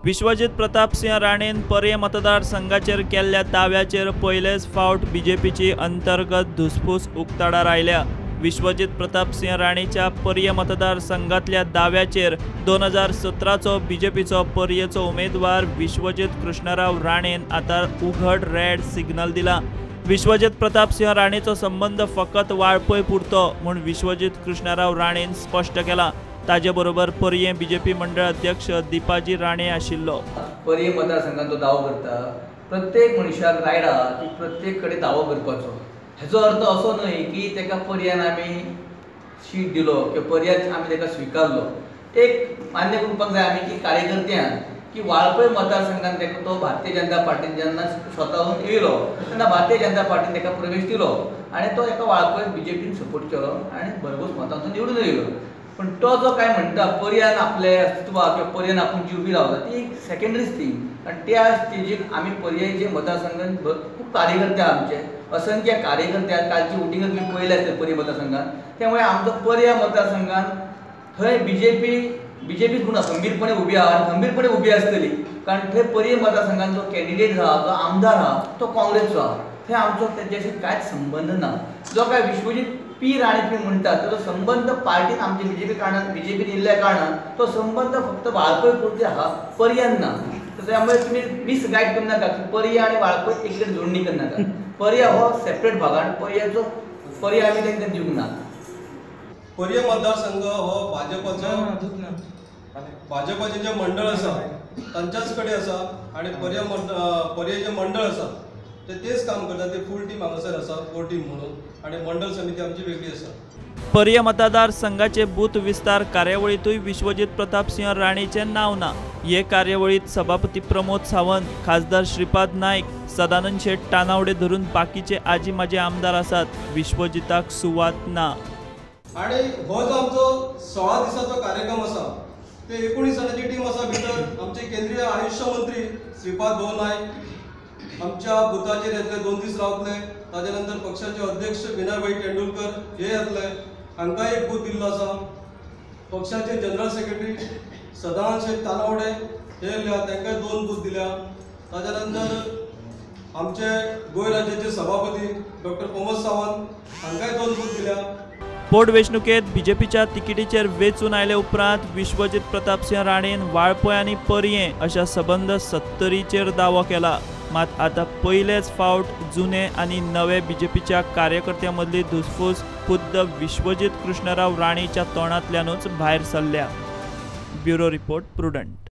विश्वजीत प्रतापसिंह राणेन पर्यें मतदारसंघाचेर केल्ल्या दाव्याचेर पयलेच फावट बीजेपीची अंतर्गत धुसफूस उक्ताडार आयल्या. विश्वजीत प्रतापसिंह राणेच्या पर्यें मतदारसंघातल्या दाव्याचेर 2017चो बीजेपीचो पर्येचो उमेदवार विश्वजीत कृष्णराव राणेन आतां उघड रेड सिग्नल दिला. विश्वजीत प्रतापसिंह राणेचो संबंद फकत वाळपय पुरतो म्हूण विश्वजीत कृष्णराव राणेन स्पश्ट केला. ताजे बरोबर पर्यें बीजेपी मंडळ अध्यक्ष दीपाजी राणे आशिल्लो. पर्यें मतदारसंघात तो दावो करता. प्रत्येक मनशाक रायट आहा की प्रत्येक कडेन दावो करपाचो. हेजो अर्थ असो न्हय की ताका पर्यान आमी शीट दिलो किंवा पर्यान आमी ताका स्विकारलो. एक मान्य करपाक जाय आमी की कार्यकर्त्यान की वाळपय मतदारसंघात ताका तो भारतीय जनता पार्टीन जेन्ना स्वताहून येयलो तेन्ना भारतीय जनता पार्टीन ताका प्रवेश दिलो आनी तो एका वाळपय बीजेपीन सपोर्ट केलो आनी भरघोस मतांतून निवडून येयलो. पण तो जो काय म्हणटा पर्यान आपले अस्तित्वाक किंवा पर्यान आपूण जिवपी रावता ती एक सेकेंडरी थिंग. कारण त्या स्टेजीक आमी पर्यायचे मतदारसंघात खूब कार्यकर्ते आमचे असंख्य कार्यकर्ते कालची वोटिंग तुमी पळयले आसतले पर्यें मतदारसंघात. त्यामुळे आमचो पर्याय मतदारसंघात थंय बीजेपी म्हूण खंबीरपणे उबी आहा आनी खंबीरपणे उबी आसतली. कारण थंय पर्यें मतदारसंघात जो कॅन्डिडेट आहा जो आमदार आहा तो काँग्रेसचो आहा. थंय आमचो तेज्याशी कांयच संबंद ना. जो काय विश्वजीत पी राणे तुम्ही म्हणटात ताजो संबंद पार्टीन आमचे बीजेपी कारणान बीजेपीन येयल्ल्या कारणान तो संबंद फक्त वाळपय पुरते आहा, पर्यान ना. तर त्यामुळे तुम्ही मिसगायड करू नाका की पर्या आनी वाळपय एक कडेन जोडणी करनाका. पर्या हो सेपरेट भाग आनी पर्याचो पर्या आमी तांकां दिवंक ना. पर्यें मतदारसंघ हो भाजपाचो भाजपाचें जें मंडळ आसा तांच्याच कडेन आसा आनी पर्यें जें मंडळ आसा ते तेच काम करता. ते फूल टीम हांगासर आसा, कोर टीम म्हणून, आनी मंडळ समिती आमची वेगळी आसा. पर्यें मतदारसंघाचे बूथ विस्तार कार्यावळींतूय विश्वजीत प्रतापसिंह राणेचें नांव ना. हे कार्यावळींत सभापती प्रमोद सावंत, खासदार श्रीपाद नायक, सदानंद शेट तानावडे धरून बाकीचे आजी माजी आमदार आसात. विश्वजिताक सुवात ना. आनी हो जो आमचो 16 दिसाचो कार्यक्रम आसा ते 19 जाणांची टीम आसा. भितर आमचे केंद्रीय आयुष्य मंत्री श्रीपाद भाऊ नायक आमच्या बुथाचेर येतले, 2 दीस रावतले. ताजे नंतर पक्षाचे अध्यक्ष विनयभाई तेंडुलकर हे येतले, हांकां एक बूथ दिल्लो आसा. पक्षाचे जनरल सेक्रेटरी सदानंद शेट तानावडे हे येयल्या, तांकांय 2 बूथ दिल्या. ताजे नंतर आमचे गोंय राज्याचे सभापती डॉक्टर प्रमोद सावंत हांकांय 2 बूथ दिल्या. पोटवेंचणुकेंत बीजेपीच्या तिकेटीचेर वेंचून आयले उपरांत विश्वजीत प्रतापसिंह राणेन वाळपय आनी पर्यें अशा सबंद 70चेर दावो केला. मात आतां पयलेच फावट जुने आनी नवे बीजेपीच्या कार्यकर्त्यां मदली धुसफूस खुद्द विश्वजीत कृष्णराव राणेच्या तोंडांतल्यानूच भायर सरल्या. Bureau report, Prudent.